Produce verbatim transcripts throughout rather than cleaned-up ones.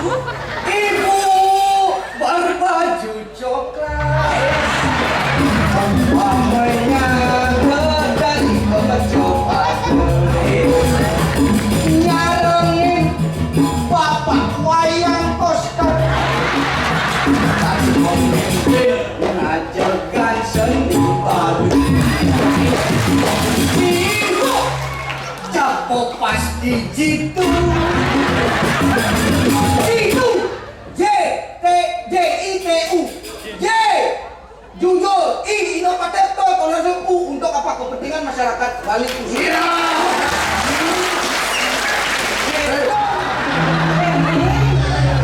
Ibu berbaju coklat. Mamanya dari coklat. Nyarengin bapak wayang Oscar. Tadi memimpin mengajarkan seni baru. Ibu Japo pasti jitu. Jitu. J, T, J, I, T, U. J. Jujur. I, inovatif, to, to, langsung U. Untuk apa? Kepentingan masyarakat Bali. Iya.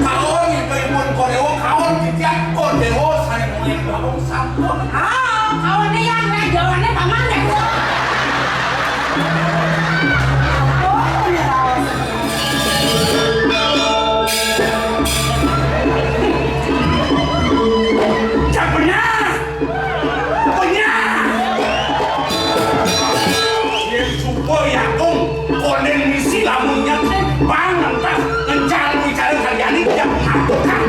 Kaon ibu-ibu Kodewo, kaon titiang Kodewo, saya mau yang bangun sampun. Ah, kaone yang naik jalannya paman ya, Bu. Cak benar. Benar. Yang supo yakung konen misi lamunnya teh bang lantas ngencar bicara kalian ini tidak mengatakan.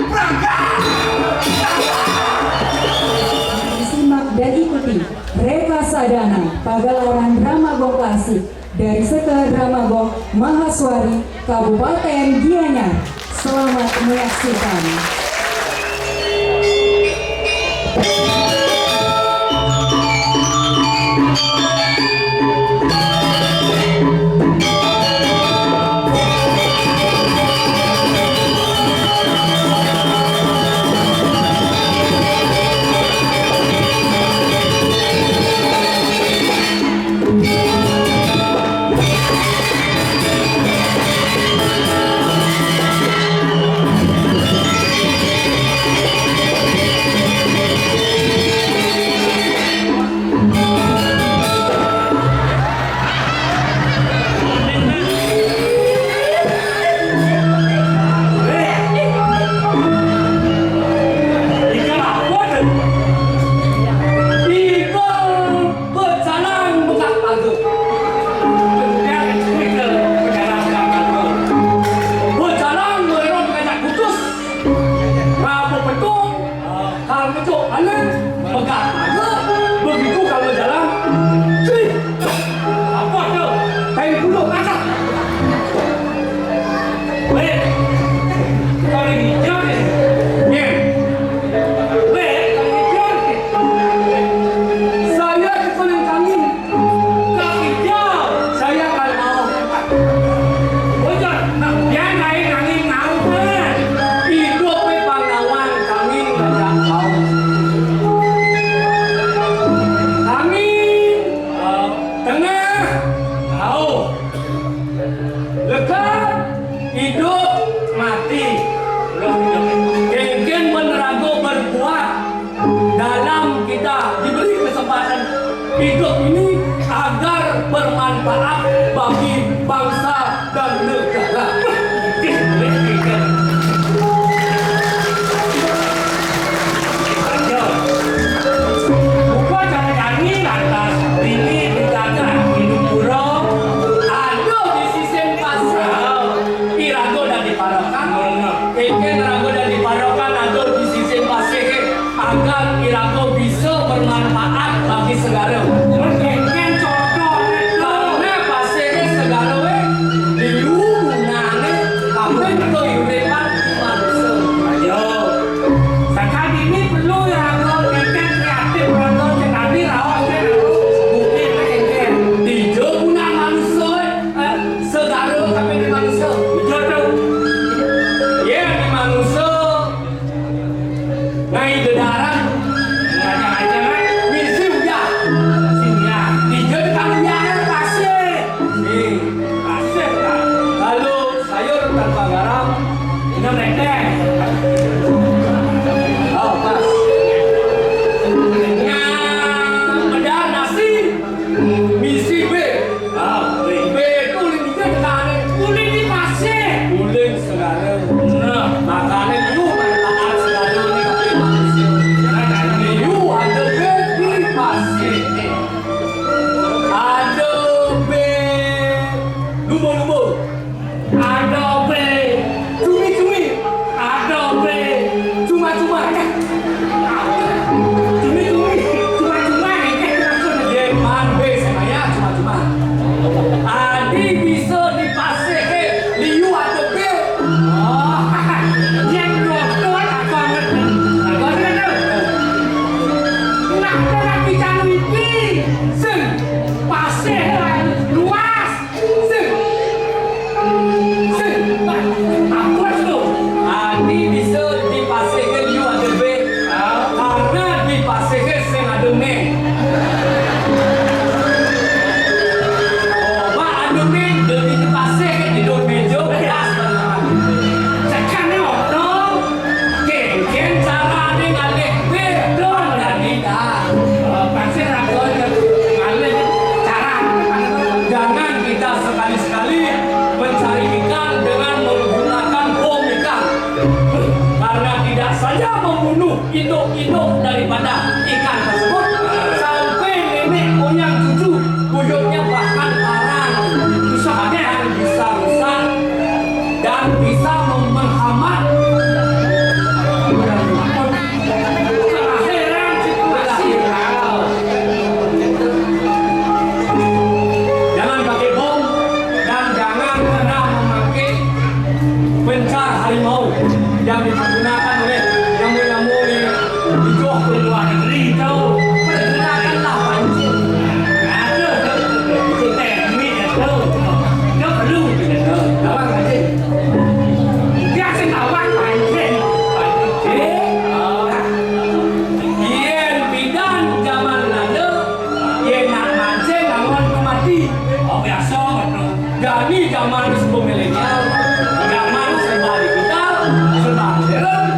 Berangkat. Simak dan ikuti Reka Sadana, pagelaran drama gong klasik dari Seker Drama Gong Mahaswari, Kabupaten Gianyar. Selamat menyaksikan. Bejalan bekas pager. Kemudian itu ke bejalan bekas pager. Bejalan melewat kacak putus. Rabu petung, kalau petung ane, bekas pager. Begitu kalau jalan, cuy. Apa tuh? Kain bulu, kacak. Weh, paling hijau nih. Nih. Weh, paling hijau nih. Saya di paling kangin. Kang Ijal, saya kan mau. Bocor, nah, dia lain kangin mau kan. Hidup di Pangawan, kangin ngajak kau. Kangin, eh, tengah, kau. Lekat, hidup, mati. Kengken menerago berbuah dalam kita diberi kesempatan hidup ini agar bermanfaat bagi bangsa dan negara. Bukan cara nyanyi lantas ini digaga hidup pura. Aduh, di sisi pasal. Irago dadi parokan. Kengken rago dadi parokan, aduh, di sisi pasih. Agar irago bisa bermanfaat bagi segala. Kengken contoh. Karena pasih segala, weh, diunane kabeh kehidupan manusia. Ayo. Sakadi ini perlu ya, Bro, kengken kreatif, Bro, sing tadi raos, ya, Bro. Mungkin, kengken. Dija gunaan manusia, eh, segala kabeh di manusia. Dija tuh. Ya, di manusia. Ngai dedaran. Ngajak-ngajak, eh, misi uyah. Misi uyah. Dija di kang uyah, eh, pasih. Sing, pasih, kan. Lalu sayur tanpa garam, ina mendeng. Oh, pas. Nah, medal nasi, misi B. Ah, B. B itu uling hijau, tane. Uling di pasih. Uling segala. Nah, makane lu manfaat segala ni, tapi manusia. Nah, lu ada B di pasih. Ada B. Lumba-lumba. Ada B induk-induk daripada ikan tersebut sampai nenek moyang cucu, wujudnya bahkan karang, bisa, bahkan bisa rusak dan bisa mem-, menghambat. Heran situasi. Jangan pakai bom dan jangan pernah memakai pencar harimau yang dipergunakan oleh nyamuk-nyamuk di, di Johor, ke luar negeri itu. Pergunakanlah pancing. Ada, ada, ada. Teknik itu. Itu perlu. Lawan pancing. Dia sing lawan pancing. Pancing. Yen bidan zaman nane, yen nak mancing lawan pemati. Oh, biasa betul. Jani zaman sebelum milenial, zaman serba digital, serba modern,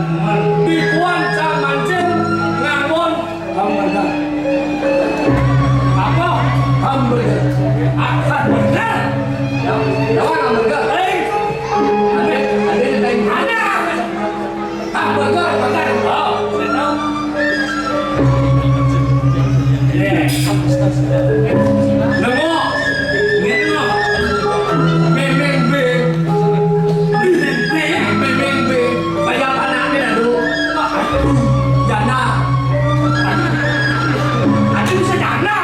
dibuan cara mancing nganggon hamburger. Apa? Hamburger. Akan benar. Lawan hamburger. Hei. Ada, ada yang lain. Ada. Tak pegat, pegat. Oh, saya tahu. Nengok. Nengok. Memeng be. Memeng be. Memeng be. Bayar anak dia dulu. Jana. Ada bisa jana.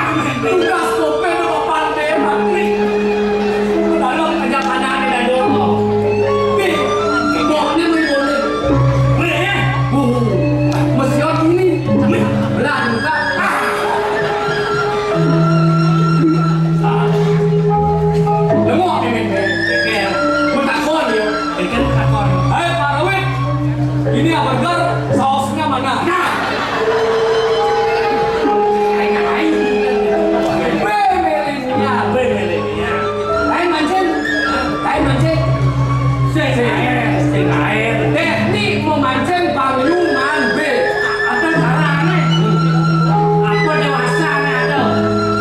Tugas kopel apa pandai mati. Dalam kerja anak dia dulu. Pi, bokne meh boleh. Boleh, eh? Uh, mesti ini. Belah juga. Ah. Ah. Nengok ni, men. Betul. Betakon dia. Betul, betakon. Hai, Pak Rawit. Ini hamburger, sausnya mana? Nah. Hai, hai. Weh, milenial, weh, milenial. Lain mancing. Lain mancing. Sing aer, sing aer. Teknik memancing pangyu man be. Ada carane. Apa dewasane ada?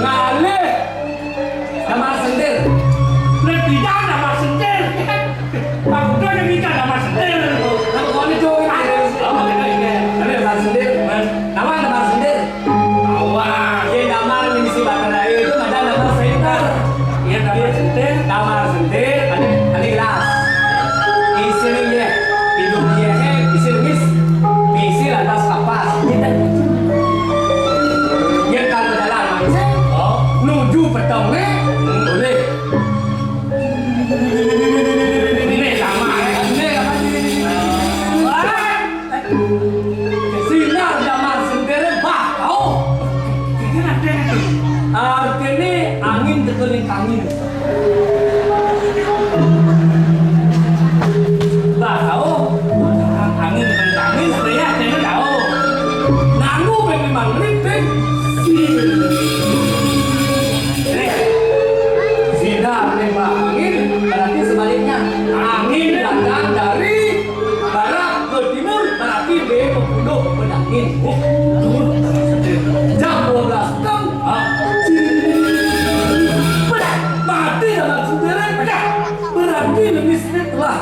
Ngalih. Damar sentil. Lek bidan damar sentil. Pak Kuda yang bidan damar sentil. Nang kone, Cuk. Ah, oh, bener, iya. Tapi damar sentil. Mas. Nama damar sentil? Awas. Ye, damar ngisi baterai itu ada damar sentil. Iya, damar sentil. Damar sentil, ada, ada gelas. Isi nih, ye. Hidup ye, eh, isi nangis. Isi lantas kapas. Ye, kalau jalan mancing, oh, nuju petengnya, boleh. Ini sama, eh. Ini apa sih? Wah. Sinar damar sentil, bah, tau. Ini artinya apa? Artinya angin teka ning tangin. Bah, tau. Angin teka ning tangin, sebenarnya artinya tau. Nanggu ben memang ribet. Sinar nembak angin, berarti sebaliknya. Angin datang dari barat ke timur, berarti dia membunuh pedangin. Jam dua belas teng, ah, mati dalam sendiri. Berarti lebih sedikit lah.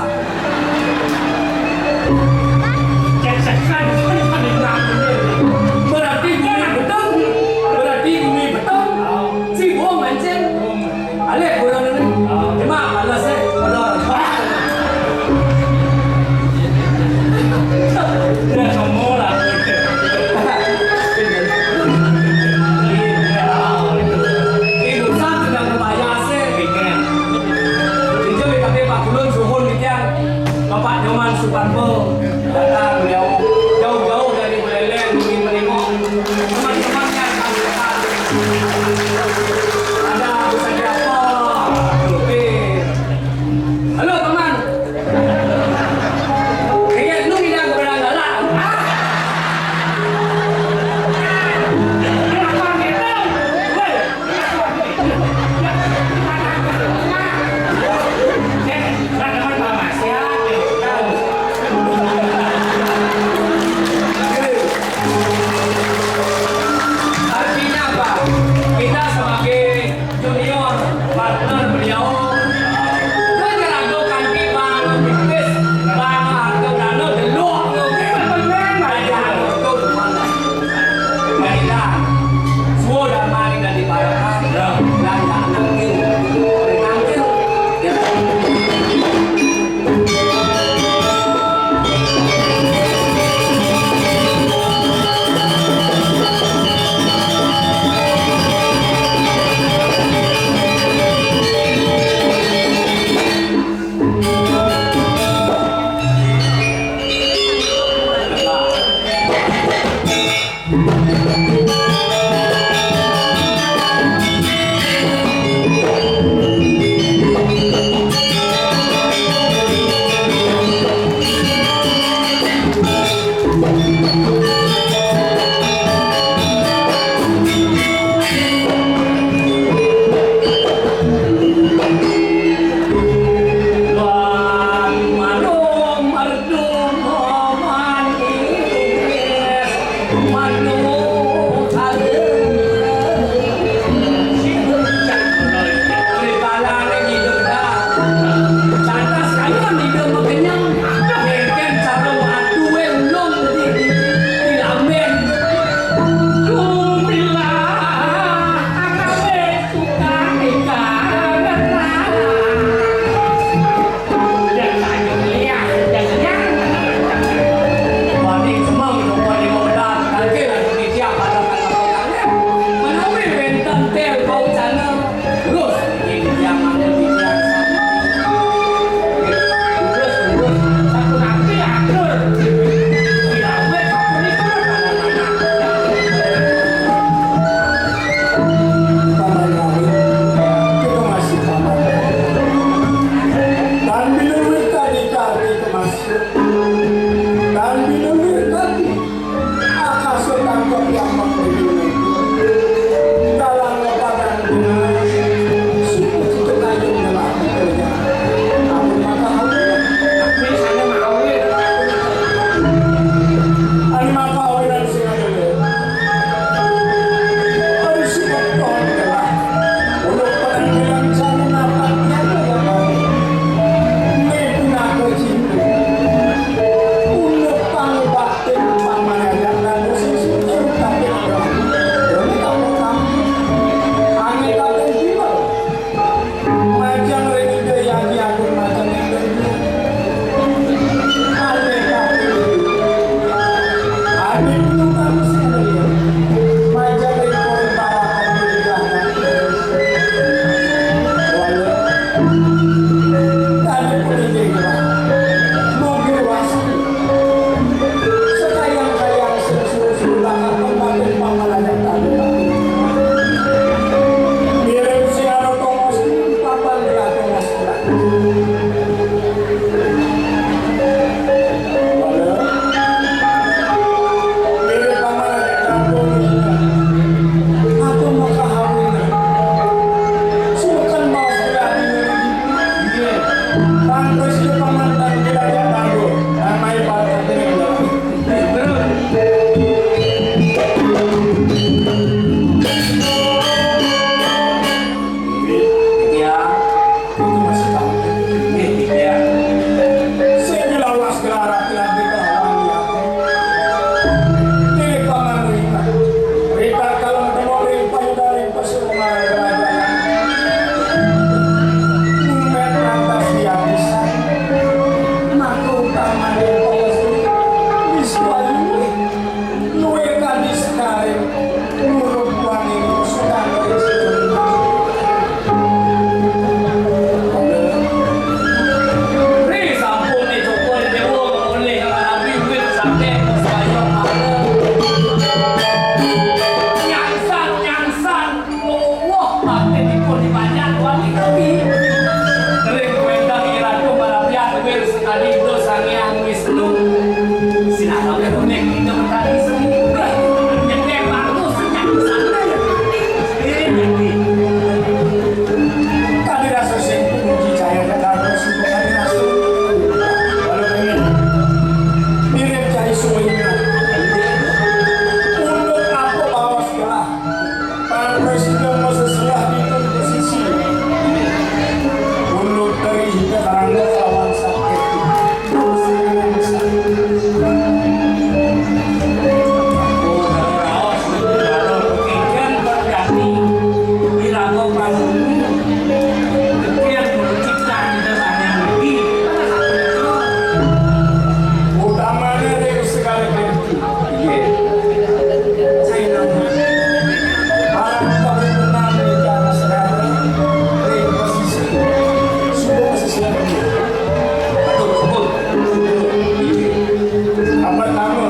Berarti bumi beton, berarti bumi beton, si Bo mancing. Alih kurang ini. Cuma panas, eh. Udah. Udah semua lah. Ibu Sam sedang berbayar sih. Jujur, tapi Pak Kulun suhun gitu ya. Bapak Nyoman Suparmo datang beliau jauh-jauh dari Buleleng ingin menengok teman-temannya. Ada Ustaz Jafar, Lutfi. Halo, teman. Kayaknya lu tidak beranggalan. Ah! Kenapa gitu? Woi, Tadi Ida Sang Hyang Wisnu, sinareng nek kita tadi semu. Nyengke bagus, nyengke sana ya. Eh, nyengke. Tadi rasa sing puji cahaya karo sing tadi rasa. Kalau pengen mirip cari suwenya. Untuk apa bawa sekolah? Pang presiden mesti selah di posisi. Untuk dari kita karang lawan sakit. Utamanya dari segala kerti. Saya nanya, para kita berkenan di atas segala, dari posisi, sudah posisi yang betul. Betul, betul. Apa nama?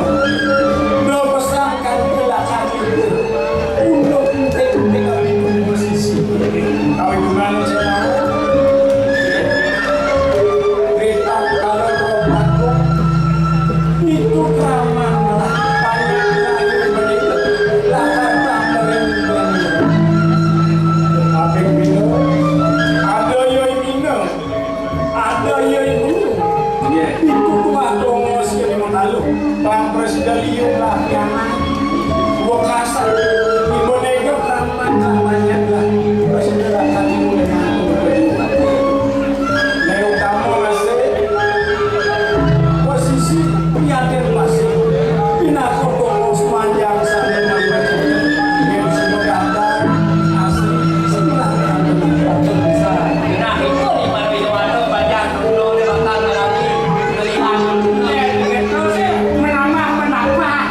Belum pesan kan kita cari. Untuk penting-penting kami posisi. Kami gimana, saya tahu. Kita kalau mau bantu, itu keramat lah. Banyak kayu begitu. Latar belakang begitu. Apa yang bina? Ada yang bina. Ada ya ibu. Nggih. Iku kuat dongo sing lima talu. Bang Presiden liu lah pianak. Gua kasar. Ibu nega kapan kapannya lah. Presiden akan ibu dengan aku berdua. Neo kamu masih posisi prihatin masih. Pinako dongo sepanjang sampai mati. Nggih, semua kata asli. Sebelah kanan. Nah, itu di Parwito Wano, Banjar, Kuno, Dewata, Merauke, Melihan, Kuno, terus menambah penambah.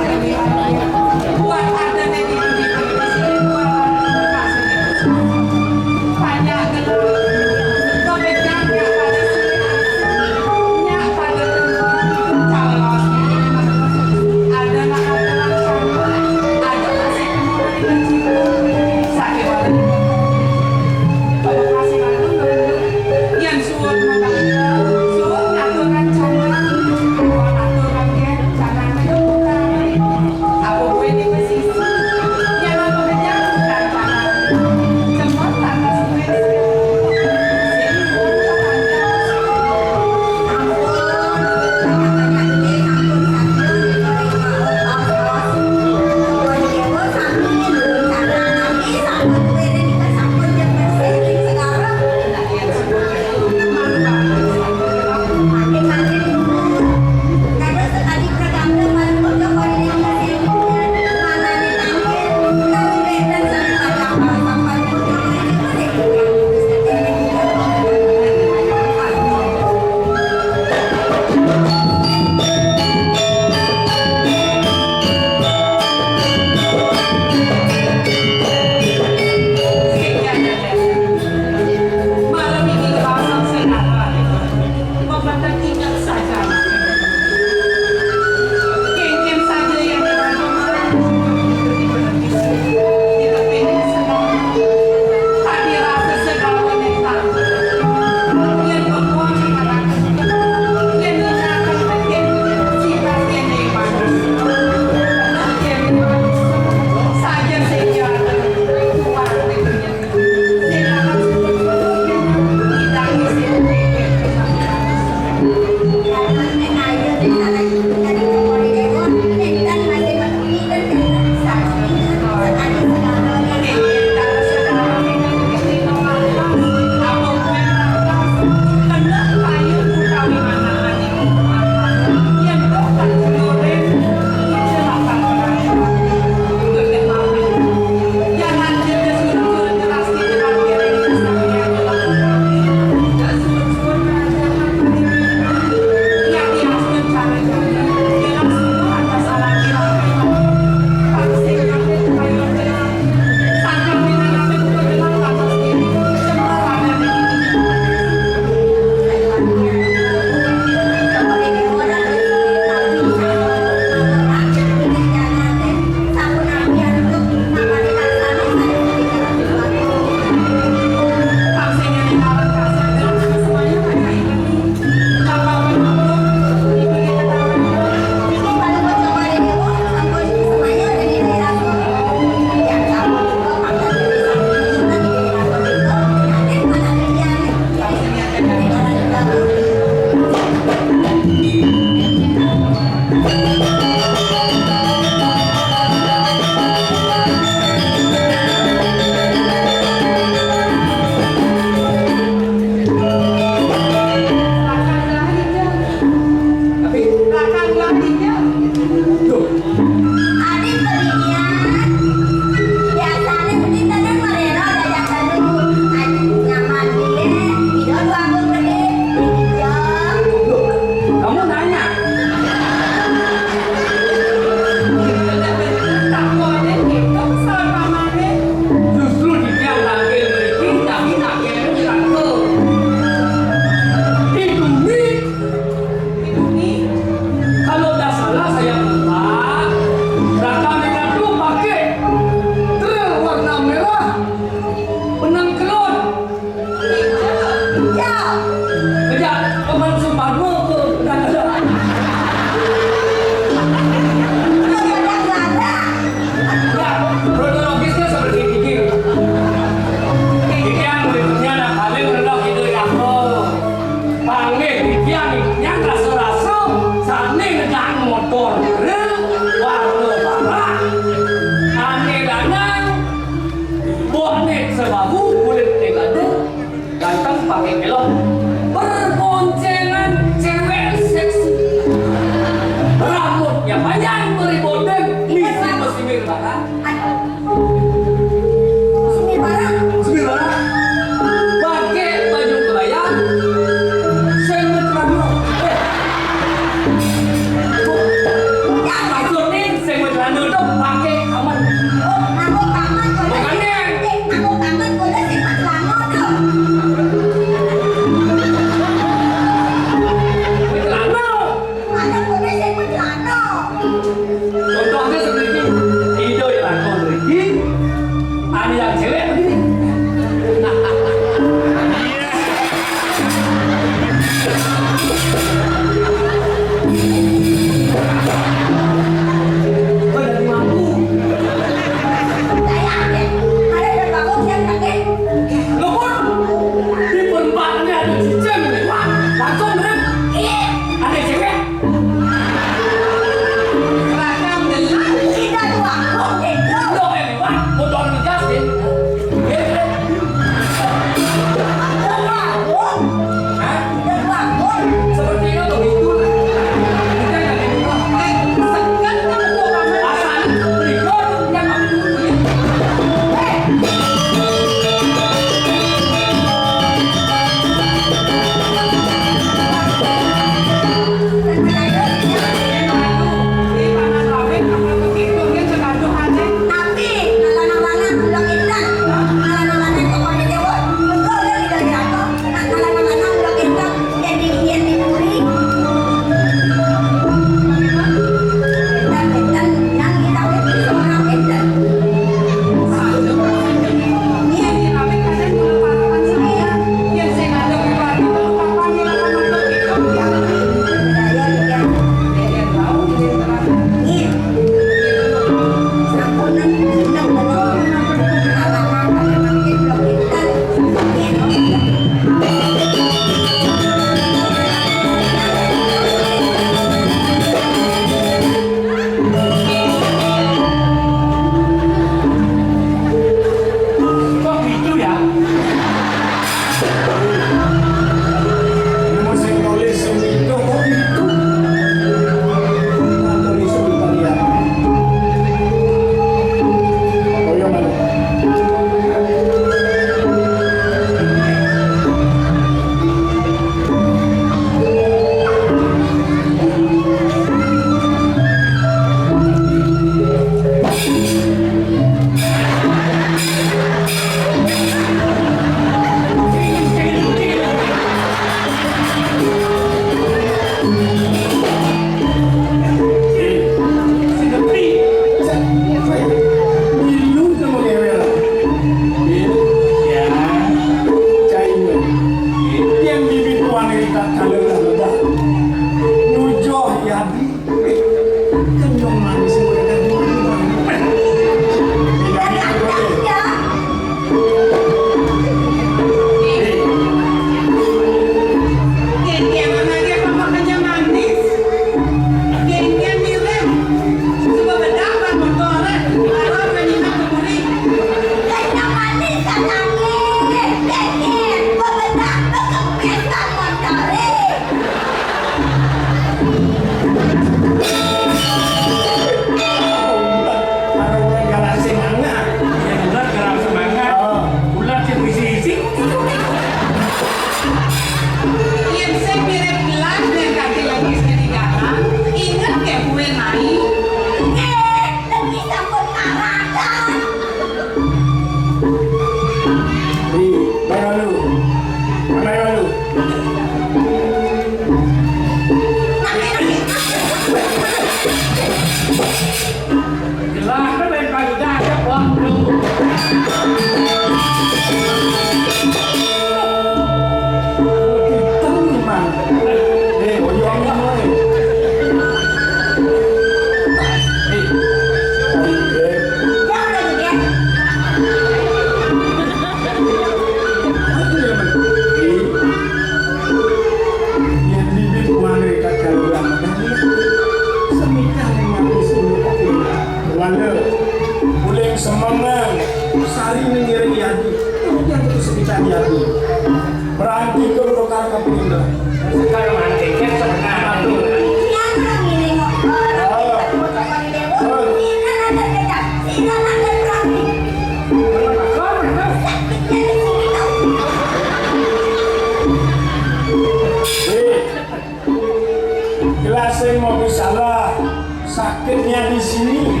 Gelasé mau salah, sakitnya di sini.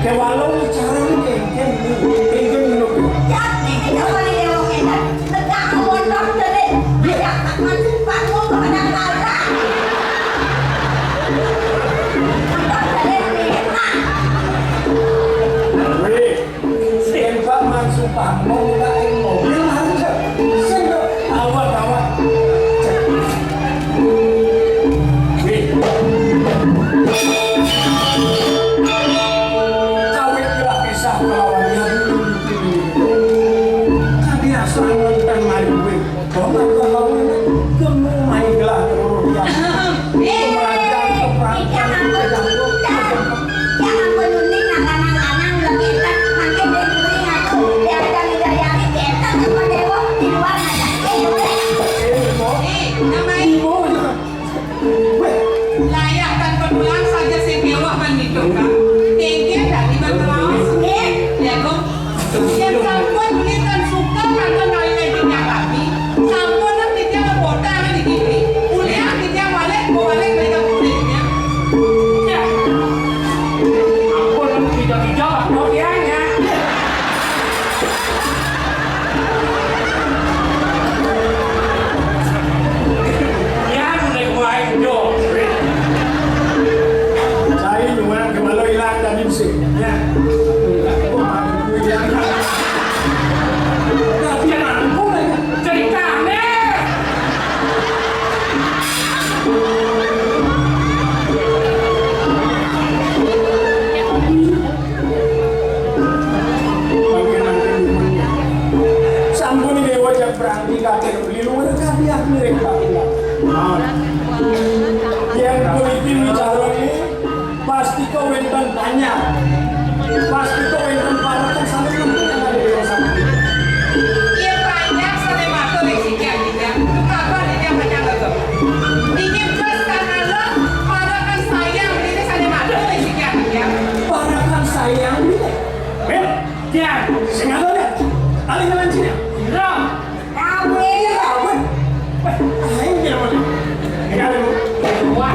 Kéwala cara ini kéngkén, kéngkén ngono. Jati kita boleh dewa kita. Tegak montor tadi. Ajak tak masuk panggung kepada kata. Montor tadi. Wih. Sing bak Mang Suparmo mbak ing mobil, harus sing kok awak-awak. Wih. Kawit kira kisah kelawan ya dulu. Kadi asal nonton mari gue. Kok nggak tahu ini? Kamu main gelah terus ya. Pemelajaran keperangan. Jangan pun unik, nang-nang-nang, lebih enak, makin deh, kuring aku, biar kami dari hari, biar tak sama dewa, di luar, ngajak, eh, boleh. Eh, Bimo. Eh, nama Bimo, ya. Weh. Layah tan penulang saja sing mewah kan gitu, kan. Tinggi dari bertelawas. Eh. Ya, kok. Yén sampun menitan suka kagem kalian titiang kami, sampun nang titiang lepota nang digini, ulian titiang malih mawalik mrika putri titiang. Ya. Ampun, nang kija-kija, no, tiang, ya. Ya, udah mulai, jo. Cai nyuwun kembali ilang tadi sih. Ya. Tapi anak aku lagi ceritane. Sampun dewa jak berarti kabeh beli luar kabeh mirip kabeh. Nah. Yang kuliti wicara ini Pastika wénten panjang. Pastika wénten parek sami nenten ing adi dewa sakti. Yén panjang sané matur ing siki adinda, kapan dina panjang gegem. Inggih blas tanala, parekan sayang dene sané matur ing siki adinda. Parekan sayang dene. Wéh, Jan, sing ngatur ya. Paling lanjut ya. Ira. Rawit. Rawit. Wah, ayo, ya, Bang. Ya, Bang. Wah.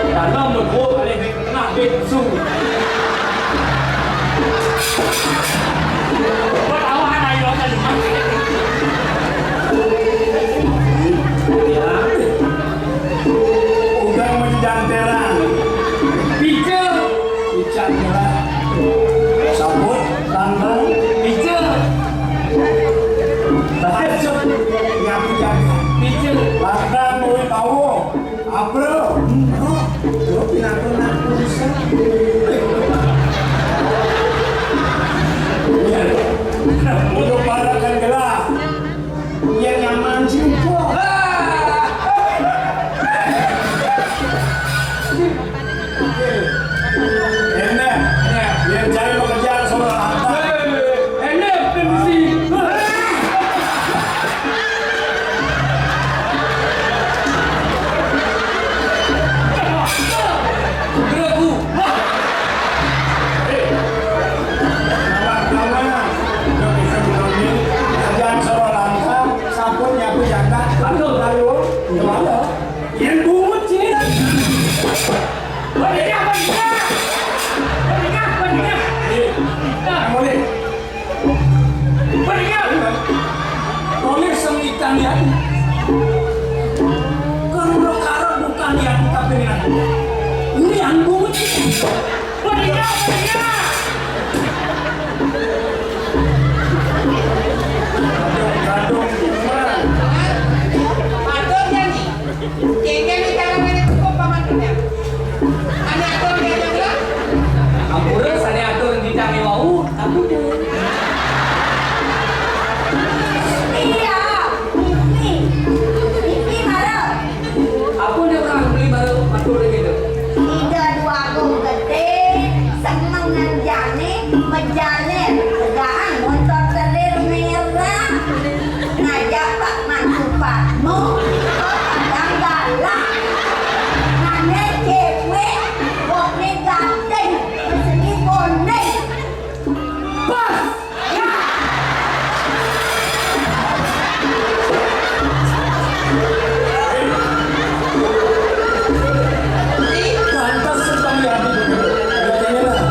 Tanam, Bang. Nah, Bang, su. Buat awak anak yang akan. Ya. Udah menjanteran. Pica. Pica merah. Sabut, tandang. Pica. Bahasa. Nyapu jaga. Pica. Bahkan mau tahu. Apa? Hmm, oh. Lo pinatu-natu bisa. Iya. Udah parakan gelah. Iya, nyaman juga. Enak. Iya, cari pekerjaan sama apa? Enak, permisi. Belagu. Hei. Kawan-kawan, udah bisa menang nih. Kerjaan sama langkah. Sabun nyapu jagat. Aduh, lalu. Gimana? Yang bungut sini. Berdiri apa dia? Berdiri apa dia? Nah, boleh. Berdiri. Boleh semitan ya. Kan perkara bukan yang kita pengen. Ini yang bungut sini. Berdiri apa dia? Aduh, aduh, gimana? Aduh, nyanyi. Kéngkén wicara menika pamantunya. Ané atur diajak lah. Ampura sané atur didangé wau, ampun. Iya, ini, ini marah. Apa dia orang beli baru matur gitu? Ida dua agung gedé, seneng nganjani Pantas sekali hati. Katanya lah.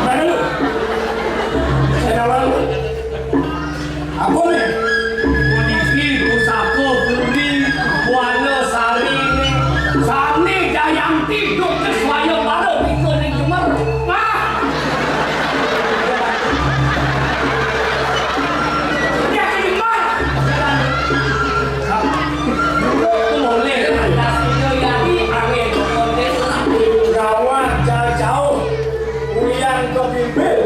Mana lu? Saya lawan lu. Apa nih? Puniki pusaka puri, buana sari nih. Sami Jayanti duk kesuaya baru nika ning jemer. Wah! Dia ke jemer. Duduk tu boleh. Atas nika yari, angin tu boleh. Gawat, jauh-jauh. Uyan kepimpin.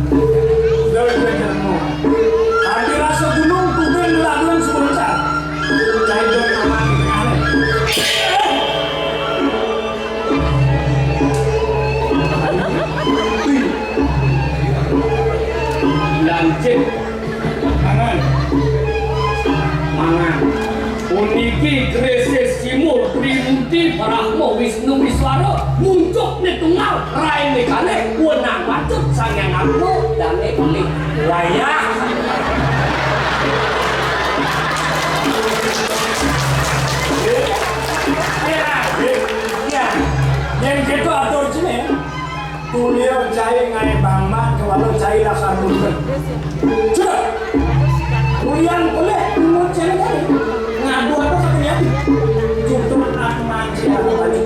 Udah, udah, udah. Tapi rasa gunung, tubing, lagunan sebentar. Cai dong aman di tengah ni. Lancip. Mangan. Mangan. Puniki Grisis Timur Trimuti Brahma Wisnu Iswara, muncuk ni tunggal, rai ni kalih, wenang patut Sang Hyang Atma, dane pilih. Wayah. Ya, ya, ya. Yen keto atur jeneng. Kuliah cai ngae bangma kewalo cai lakar munten. Cek. Kuliah boleh munten cai ngae. Ngadu apa katanya? Cukup aku manci aku tadi.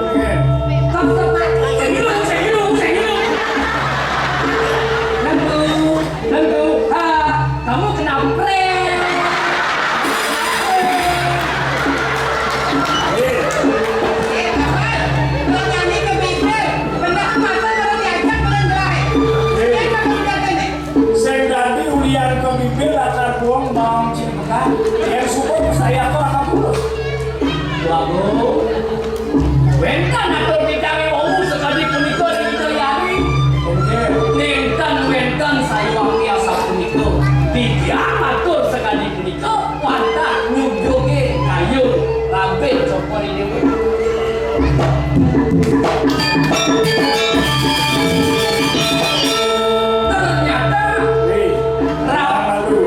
Oke. Cek dulu, cek dulu, cek dulu. Tentu, ha, kamu kena prank. Eh, kawan, lo nyanyi ke bibir, benar mata kalau diajak benar gelai. Eh, kamu udah tadi. Sing dadi ulian ke bibir lakar buang bawang cilik pekan. Yang suka saya apa akan tulus. Waduh. Wénten atur bidange wau sakadi punika ring Ida Hyang. Nénten wénten sayuwakti asapunika. Bidange atur sakadi punika wantah nyunjunge kayun rabin Cokor I Déwa. Ternyata Wih, ra- malu.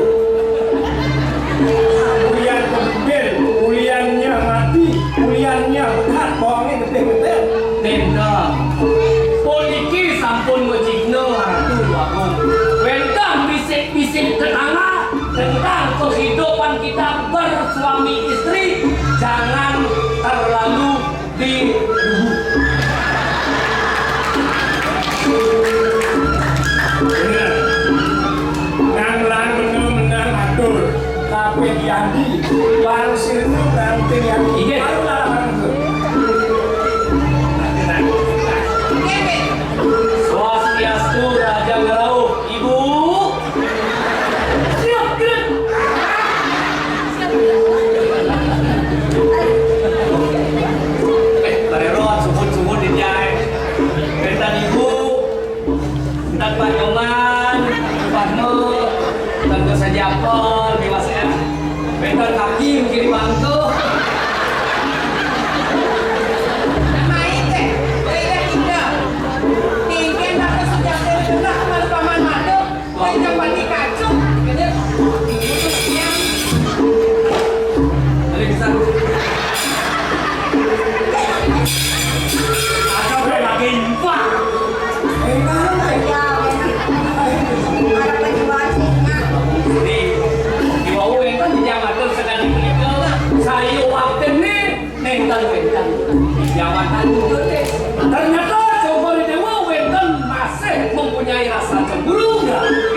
Ulian kebibir, uliannya mati, uliannya bekat, bohongnya getih-getih. Nénten. Puniki sampun majigna Ratu Agung. Wénten bisik-bisik tetangga tentang kehidupan kita bersuami istri, jangan terlalu di Bener. Nang lang meneng-meneng atur. Kabeh diandi. Wang sirna berarti diandi. Inggih. Baru larang. Swastiastu, Raja Ngerauh. Ibu. Siap, gerak. Eh, barero, suhun-suhun di jai. Wénten Ibu, wénten Pak Nyoman, Pak Nur, wénten Gus Haji Apel, di Mas M. Wénten kaki, mungkin di bangku. Nama itu, beda kita. Tinggi, tapi sejak dari tengah, teman paman madu. Wajah pati kacung, gede. Ada bisa. Ada berbagai nyumpah. Enak, ya, enak. Ada penjual sih, nah. Jadi, di bawah itu di Jakarta sekali menikah, saya waktu ini Nénten, nénten. Jawatan wujudé. Ternyata Cokor I Déwa wénten masih mempunyai rasa cemburu.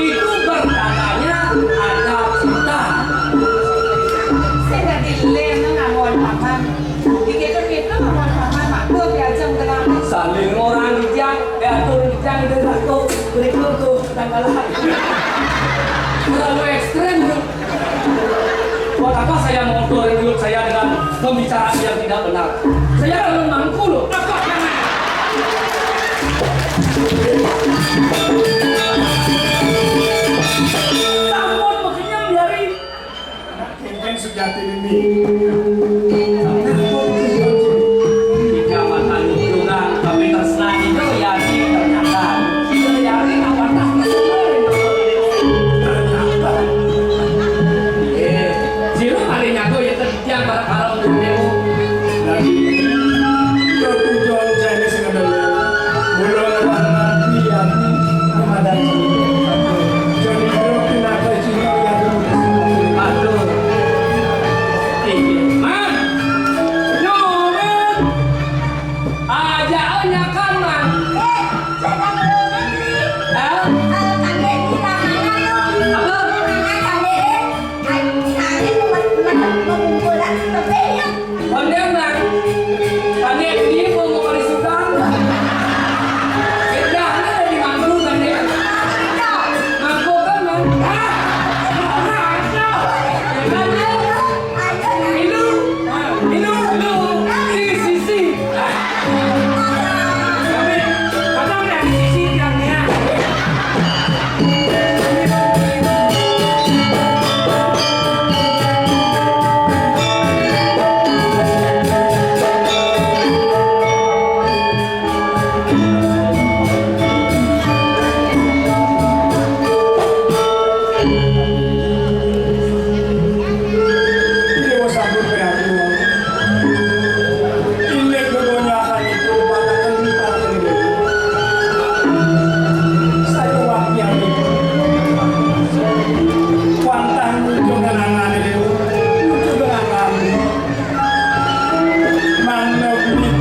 Itu bertandanya ada cinta. Sing dadi lén nganggon paman. Iki tuh kita nganggon paman, matur diajeng dengan. Saling orang dijak, diatur dijak, diatur. Berikut tuh, tanggal. Terlalu ekstrem, bro. Buat apa saya mengotori mulut saya dengan pembicaraan yang tidak benar? Saya kan memangku, loh. Apa? Sampun begini biari. Mungkin sejati ini. Sampun begini.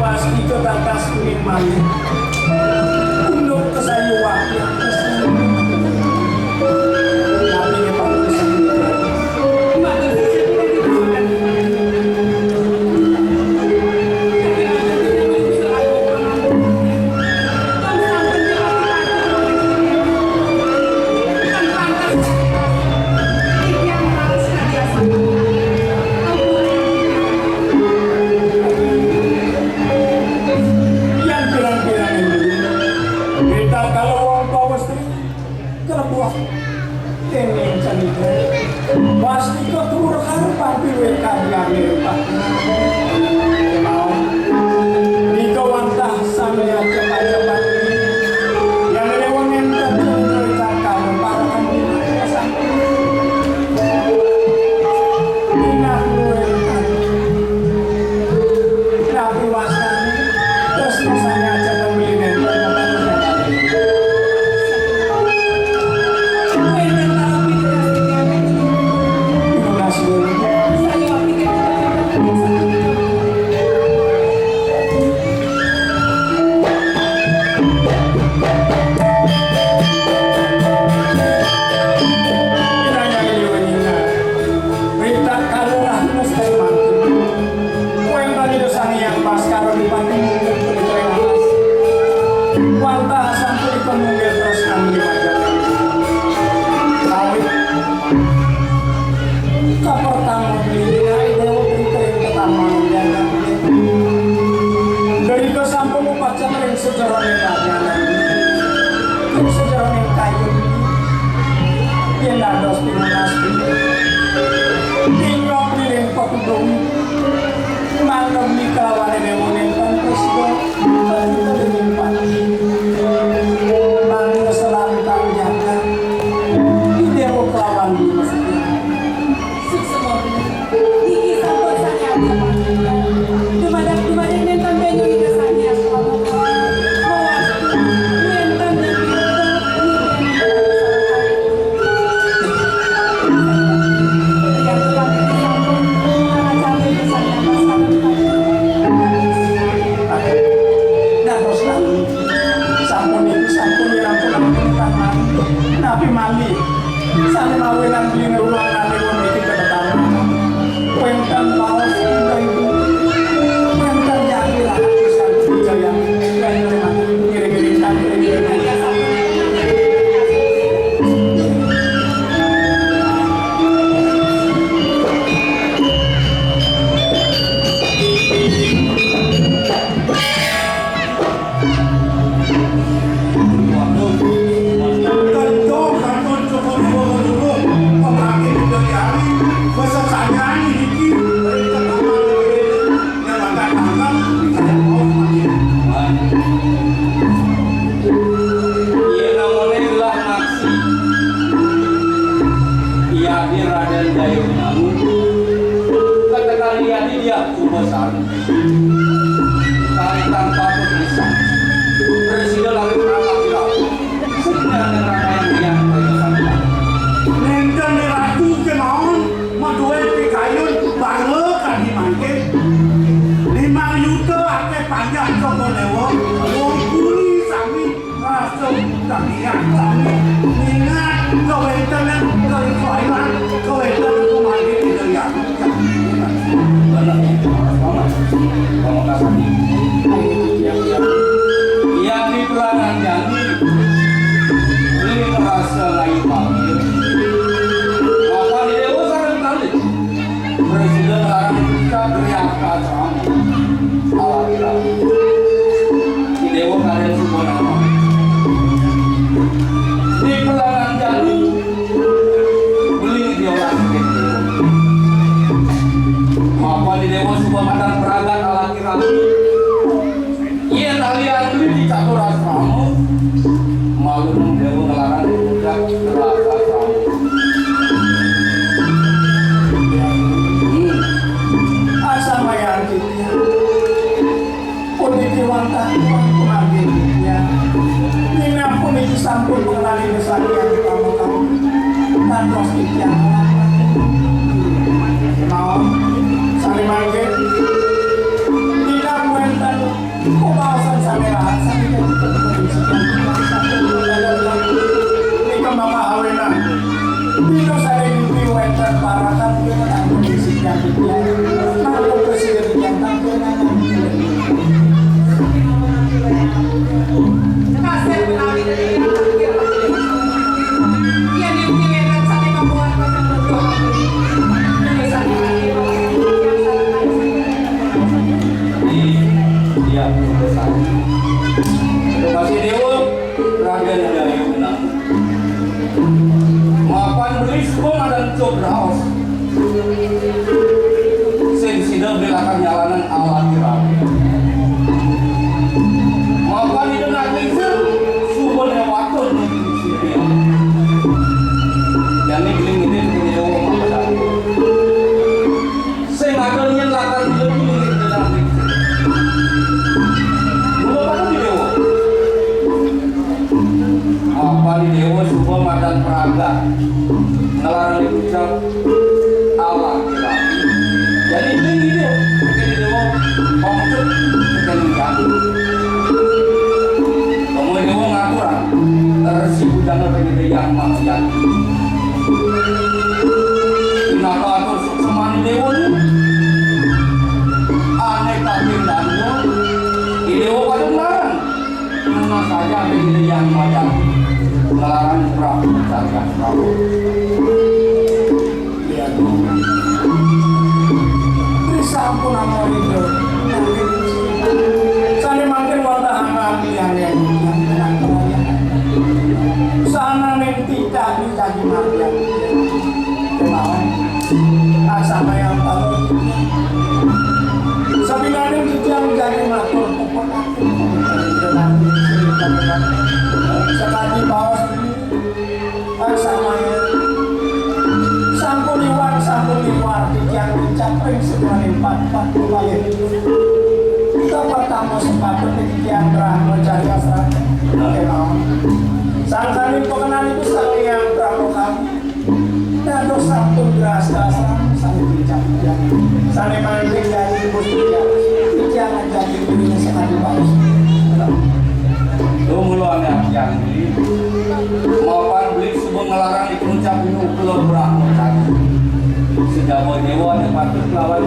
Pasti ketatas kuning manik. Unduk kesayu wakil. Tapi dia panggil sendiri. Yang pirang-pirang ini, kita kalau wong Pawestri kelebuh kenging cenike, pasti keturukan papiwe kadiane rupa. Mau nika wantah sami aja pajabat. Yang lewengen kecil cakar parakan dina. Minah luwih. Napi wastane? Terus misalnya aja pembeli nenten. Terima kasih. Rita kalulah mesti mati. Kowe bali dosa yang pas karo dipati mungkin kowe alas. Wantah sampun iku munggil terus kang liwat. Kawit kapertama beli dinai dewa putri pertama. Dari kesampun upacara yang sejarah yang ada. Ing sejarahing kayun yen dados pinunas, ing rong piring petudung, manemi kelawan dewa nenten prasida, prasida dening pati. Mangeselan kang jagat, ing dewa kelawan dinas. Suksma. Niki sampun sami atur panggilan. Dumadak, dumadak nenten banyu ida sami atur panggilan. Mawastu nenten niki niki. Yang tetapi sampun acara sami atur panggilan. Nah, terus kan, sampun itu sampun dilakukan. Napi malih? Sane mawinan beli ruang nalika niki ketetangan. Wenten paos, wenten, wenten jati rahat pisan Wijaya. Wenten ngiring-ngiring kang ngiring-ngiring. Yen namane gelah maksi. Yadi Raden Jayawinangun. Ketekan yadi dia kubesan. Talitang patut bisa. Presiden lagi perangkat hilang. Sedang rangkaian yang kaya. Nenten ratu kemauan, madue pikayun, bareng kadi mangke. Limang yuta akeh panjang Joko Dewa, wong kuli sami. Rasa kalian sami mingat kawentenan kaliklainan kawentenan pemangkin Ida Hyang. Bener, Mas Paman. Pamekasan iki. Yang di pelana janji, ini merasa lain pamit. Apa di Dewa sareng kalih? Presiden larang kita beri angka sama. Alhamdulillah. Di Dewa kalian semua nama. Di pelana janji, beli di orang. Apa di Dewa semua matan peragat alaki-laki? Yen alian kuwi dicatur asrama, malu nang dewa ngelarang budak ngerasa asrama. Hmm. Asrama yang titya. Puniki wantah tuan pemangkin titya. Minang puniki sampun mengenali kesaktian utama kami. Kantos titya. Mau, sami mangkin. Tidak wenten Kupaosan sané rahayu sané dadi pembenci. Nika maka awenan. Dina sané mimpi wénten parakan yen anggon sing nyakiti. Nanging kesir yen anggon. Kasih menawi dari yang terakhir. Yang mimpi wénten sané membuat pasang. Iya, iya, besar. Terima kasih, Dewa. Raden Dayu Menang. Mapan beli suba madan cut raos. Sing sida beli lakar nyalanan alati rabi. Mapan ida nak lingsir, suba newatur nuju sini. Jani beli ngidih ke Dewa mapan. Sing ada nyen lakar ngiling-ngiling di dalam itu. Mula pada di Dewa. Apa di Dewa suba madan pragat. Ngelarang diucap Allah Ilahi. Jadi ini gitu. Oke di Dewa. Pangcut. Oke di Dewa. Kamu Dewa ngaturan. Terus si bujang pengen yang maksiat. Kenapa atur Semani Dewa ni. Ané kating danda. Di Dewa pada melarang. Nengah saja ada ide yang macam melarang Prabu Cakra Prabu. Iya, Tuhan. Beri sampun amor itu. Sané mangkin wantah angkat yang yang yang yang sana ning tidak bisa dimakan. Kemauan. Asana yang tahu. Sabinaning titiang jagi matur puput. Sakadi baos ini, asana sampun iwar, sampun iwar, titiang dicapring seduaning pat-pat kemalih. Kita pertama sepatutnya titiang Brahma Jaya Srana. Kemauan. Sangkaning pekenan itu sang yang Brahma kami. Dados sampun grasta sampun sané diucap. Sané mangkin dadi Gusti, titiang jagi diri sakadi baos. Duh, mula ané atian beli. Mapan beli suba ngelarang dipenucap dina ukula Brahma tadi. Sejawa Dewa ané patut lawan.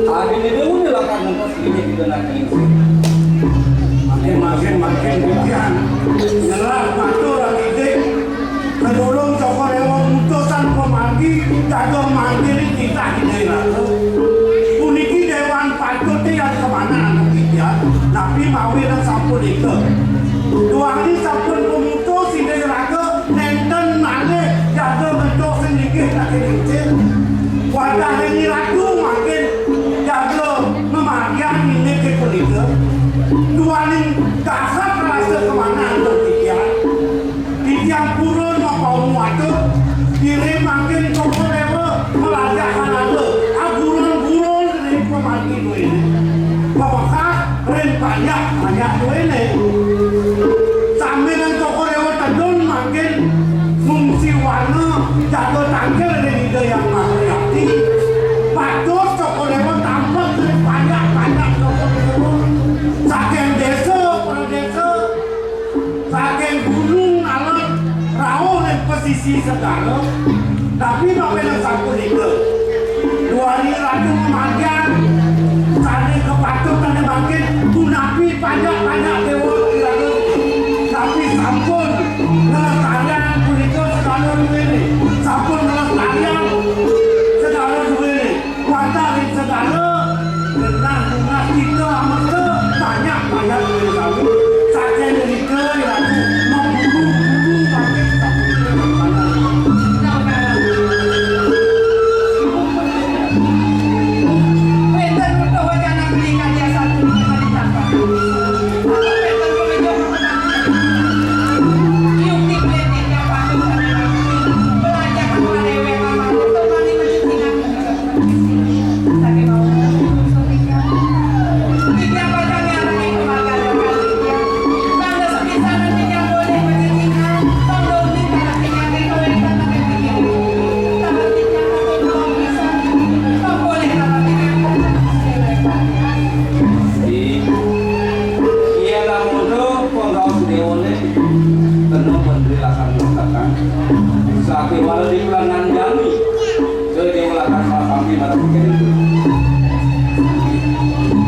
Adine Dewa lakar ngentos ini kita nak ningsih. Makin, makin, makin titiang nyelar matur akidik. Sedurung Cokor Dewa mutusan pamargi, dados manggil titah Ida Iraga. Puniki Dewan Patut yang kemana anak titiang, napi mawi dan sampun ika. Duaning sampun pemutus Ida Iraga, nenten malih jaga ngedok sing linggih kaki lincir. Wadah Reni Ratu makin jaga memargian indik ke punika. Duaning dasar rasa kemana anak titiang. Titiang purun mapaumuh atur, diri mangkin Cokor Dewa malajah Kanada, agurun-gurun ring pamati duene. Pamekas ring panjak-panjak duene. Sambilang Cokor Dewa tedun mangkin ngungsi warna jaga tangkil ring Ida Yang Maha Yati. Patus Cokor Dewa tampek ring panjak-panjak Cokor Dewa. Saking desa, pradesa, saking gunung alon rauh ring pesisi segara, tapi mawinan sapunika, duaning Ratu Mamargian sane kapatutane mangkin punapi panjak-panjak dewa iraga, tapi sampun nglestariang punika segara duene, sampun nglestariang segara duene. Wantah ring segara genah nunas kita amesta banyak-banyak ring sami. Saking nika iraga memburu-buru bangkit sami.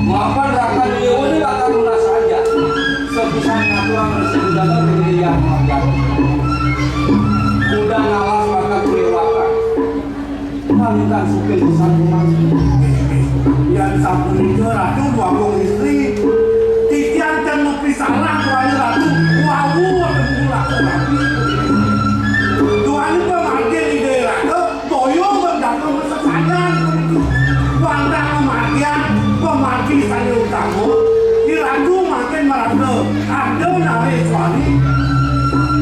Mapan rakan Déwa ini bakal lunas saja. Sepisan aturan Resi Budana pemilihan makan. Udah ngalas bakal kelewatan. Pamitan supir pisan kumaha. Yén sapunika Ratu duagung istri, titiang ten nepi salah duaning Ratu, wau atuh buku Ratu rabi. Duaning pamargin Ida Ratu, boya berdagang sesajan puniki. Wantah pamargin, pamargi sané utama, Ida Ratu mangkin marasa ada nariswari.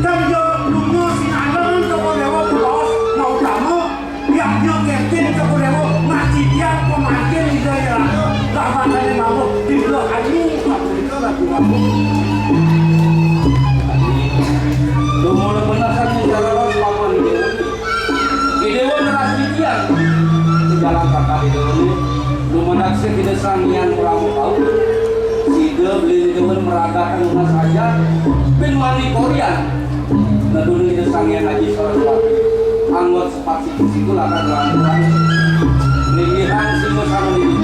Ten ja lunga sinareng Cokor Déwa pulos mautama, Yadnya kepin Cokor Déwa ngajitiang pamargin Ida Hyang Raja, lawan sané mawon Ida Ayu sapunika Ratu Agung. Dumun bener saking jalaran paman Déwa. Déwa ngrajitiang jalan kakak Déwa. Lumanak sing Ida Sang Hyang Prama Bau. Sida beli Déwa meragakan lunas saja. Pin mani korian. Nedun Ida Sang Hyang Aji Saraswati. Anggot Pasti situ lakar lanturan. Linggihan singosarung ini.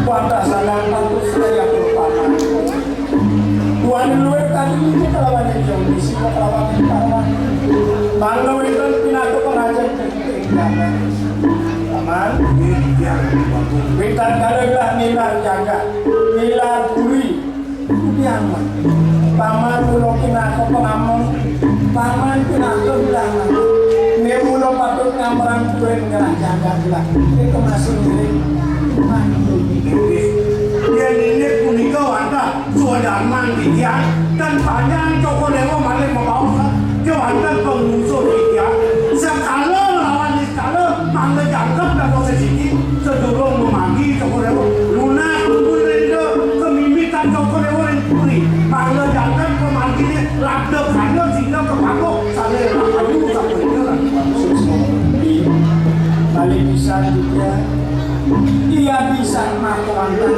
Wantah sangang pantus saya berpaman. Tuan luwih tadi niki kelawan Ing Jong Bisi kelawan Ing Parwan. Mangda wénten pinaka pangajen ing jagat. Paman, wénten kala gelah nilar jagat, nilar puri, kudiang. Paman kula pinaka pangamong, paman pinaka bilangan. Ning mula patut ngamrang kuwin ngrah jagat lah. Ing masih ngiring. Inggih. Yén inggih punika wantah swadarman titiang, ten panjang Cokor Déwa malih mabaos, kéwanten pangungsur titiang. Sekala lawan niskala mangda jangkep dados sesiki, sedurung mamargi Cokor Déwa. Lunas kumpul rinda, kemimitan Cokor Déwa ring puri. Mangda jangkep pamarginé, labda kaya sida kepaku, sané rahayu sapunika. Malih pisan juga. Iya bisa maka wantah.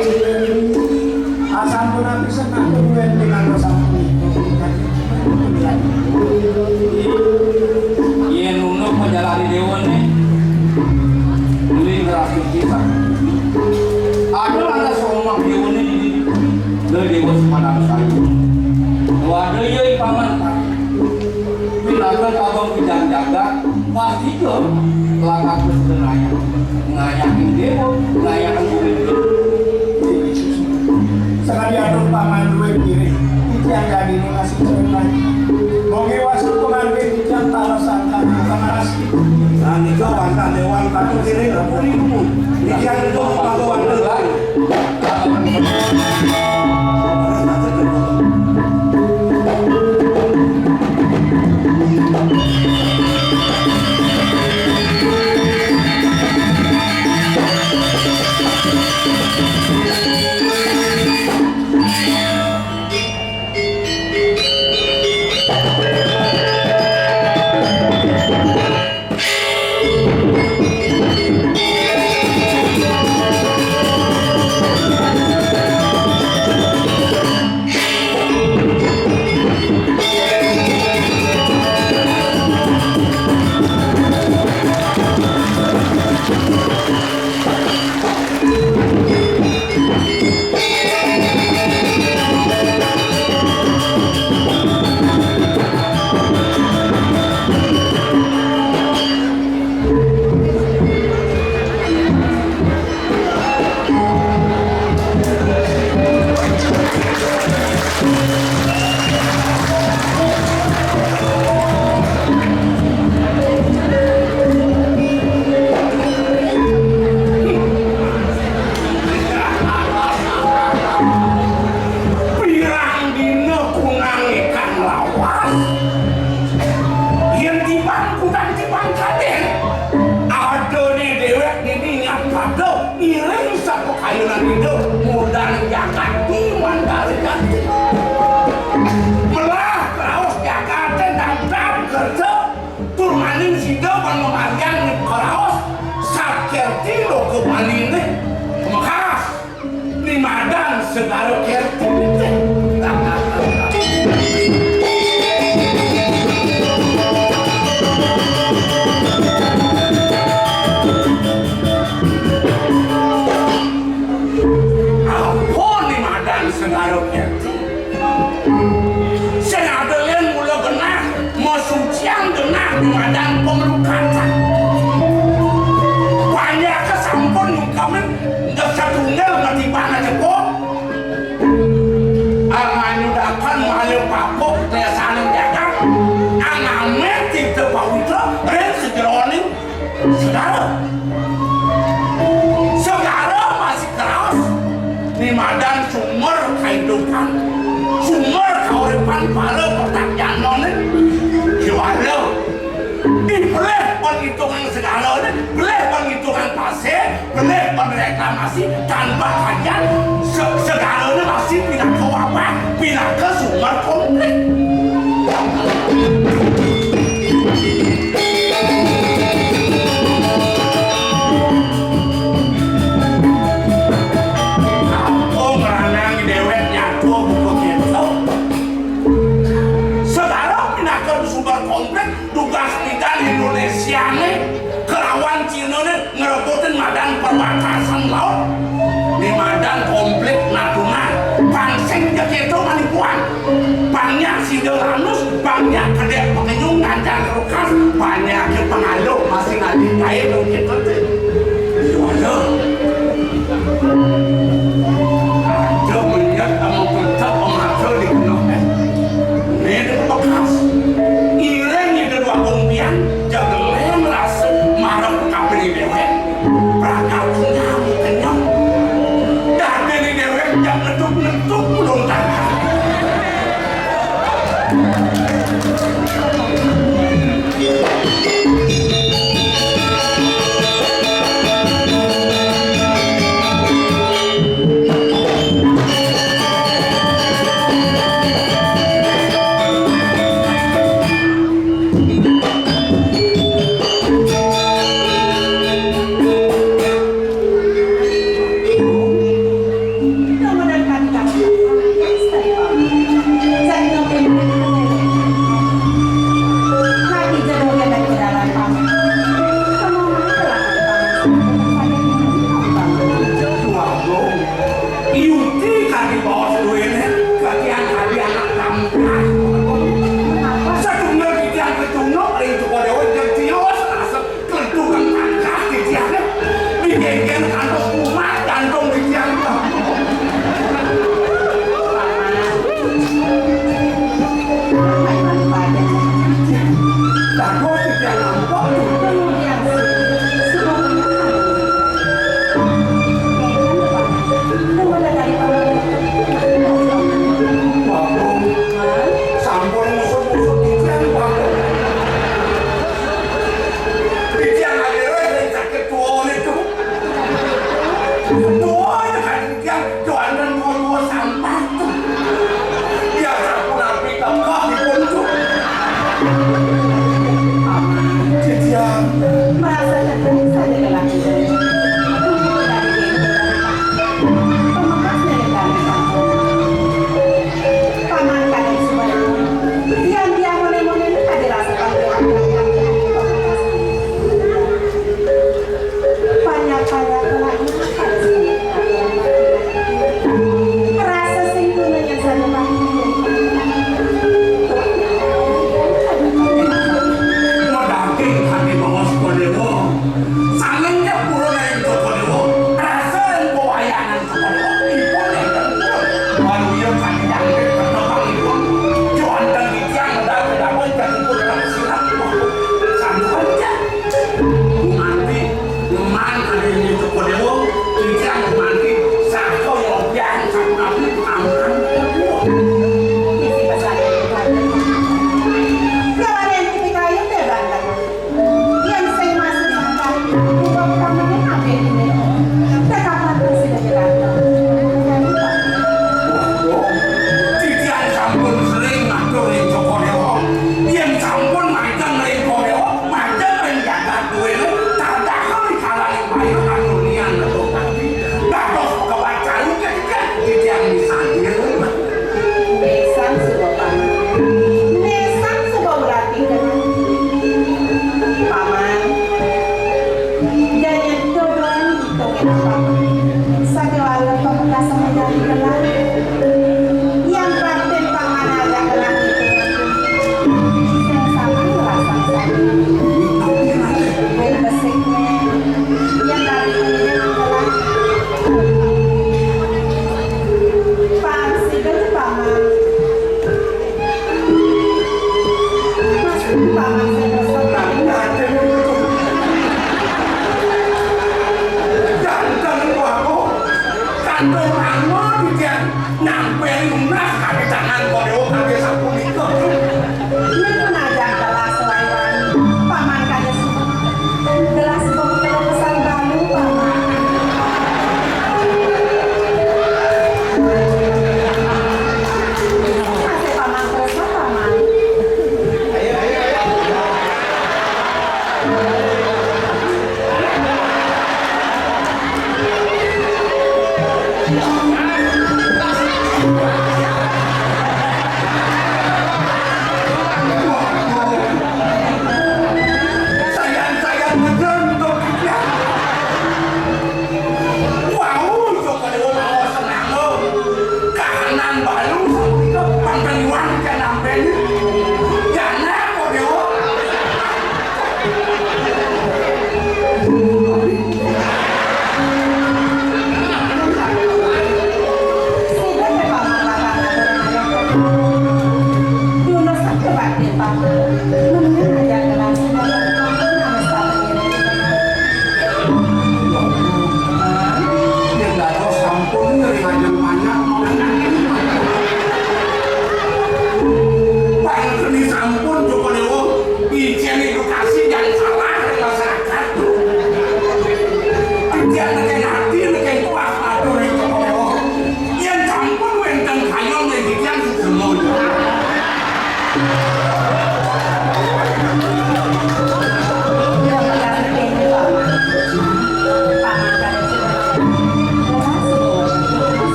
Asampun pisan maka duwén pinangga sampun. Yén unduk majalani déwané, beli ngerasuci sampun. Ada lantas omah déwané di, di, di déwa sepadang sayu. Waduh, iya, i paman, Pak. Pinaka kabang pidang jagat, pasti ke lakar terus ngayah. Ngayahin déwa, ngayahin bumi. Sakadi atur paman duwé piring, titiang dadi nasi cerita. Mogi wastu pengantin titiang talah sangkan panas. Nah, nika wantah déwan batu piring, puri ibu. Titiang itu mengkawa wantah. Pirang dina kunang ikan lawas. Yén tiban kudang tiban kadén, adané déwék nini nyang pada ngiring sapakayunan Ida, mudan jagat di mandari ganti. Melah kraos jagaté Segara. Segara masih keras. Ni madan sumber kahidupan, sumber kauripan para pertakjanoné. Kiwala. Ih, pelih penghitungan segara né, pelih penghitungan pasir, pelih pengreklamasi tanpa kajian, se-, segara né masih pinaka wabah, pinaka sumber konflik. Apa ngranang déwék nyatua buka kéto? Segara pinaka sumber konflik. Dugas pidan Indonésiané kelawan Cinané ngrebutin madan perbatasan laut. Ni madan konflik Natuna. Pang sing ja kéto manipuan. Pang nyak sida nganus, pang nyak kedék pakenyung nganjang kerukas, pang nyak ké pangalo masih ngalih kaé dong kéto té. Gimana? Ada menyat ama pecak pemasa di gunung, eh. Ini bekas. Iring itu dua kumpian, jagelé merasa marep kaping déwék. Pragat nyamuk kenyang. Dadi déwék jak ngetuk-ngetuk ulun tangan. Yuti kadi baos duéné, kadi anak, kadi anak tampan. Satunggal titiang kecunduk ring Cokor Déwa, tiang tios rasa klentukan tangkas titiangé. Digénggén kantos kumat jantung titiang. Dados titiang nampok. Waduh, sampun ngusut-ngusut titiang, waduh. Titiang akhirnya dari sakit tua itu. Tua aja kan titiang, tua dan tua-tua sampah tuh. Biasa pun api kekeh dipun tuh. Titiang. Merasa tergesa dengan laki. Paman kami sudah. Yang dia mone-mone ini tadi rasa panggil. Banyak-banyak lagi. Rasa sing tunanya satu. Madaging hati bawas kodewa. Sangennya pura dari Cokor Déwa. Rasa ring pawayangan Cokor Déwa. Ipun yang tentu. Waluya kami dangdut pertempangipun. Joanten titiang medal kedamaian jatipun dalam silang. Santukan ja. Gumanti, ngeman adi ini Cokor Déwa, titiang gumanti, saka yogyang sapunapi ampun Cokor Déwa. Isi pesan. Kawan yang tipikal yang terbantai. Yén sing masih sangkan, buka utamanya kabéh ini. Tetapan masih ada. Titiang sampun sering matur ring Cokor Déwa. Yén sampun majeng ring Cokor Déwa, majeng ring jagat duwéné, tadahar ring kalaning payu anunian letuh tadi. Dados kebacayu ketika titiang misanti. Nésang suba paman. Nésang suba ulatikan. Paman. Danyang dodoan kita kena paman. Sakéwala pamekasa menjadi gelar. Yang batin paman ada gelar itu. Sing sama ngerasa sama. Yang besik. Yang tadi ini adalah Pang sida paman. Mas paman sing resep paling.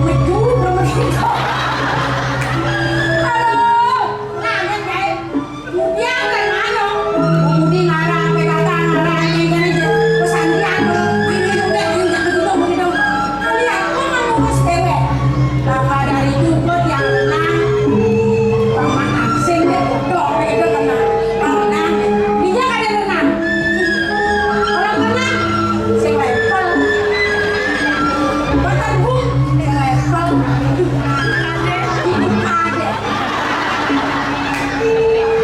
Metu, metu. Aduh, kaget, kaget. Kemudian kan anu, kemudian ngarah, apa kata, ngarah, ini kan aja. Pesan dia, anu, ini juga, ini juga begitu, begitu. Kalian tuh mau ngurus cewek. Maka dari itu, buat yang menang, paman asing deh, bodoh, itu kena. Kalau menang, dia ada menang. Orang menang, sing level. Bahkan bu, sing level. Hidup ada.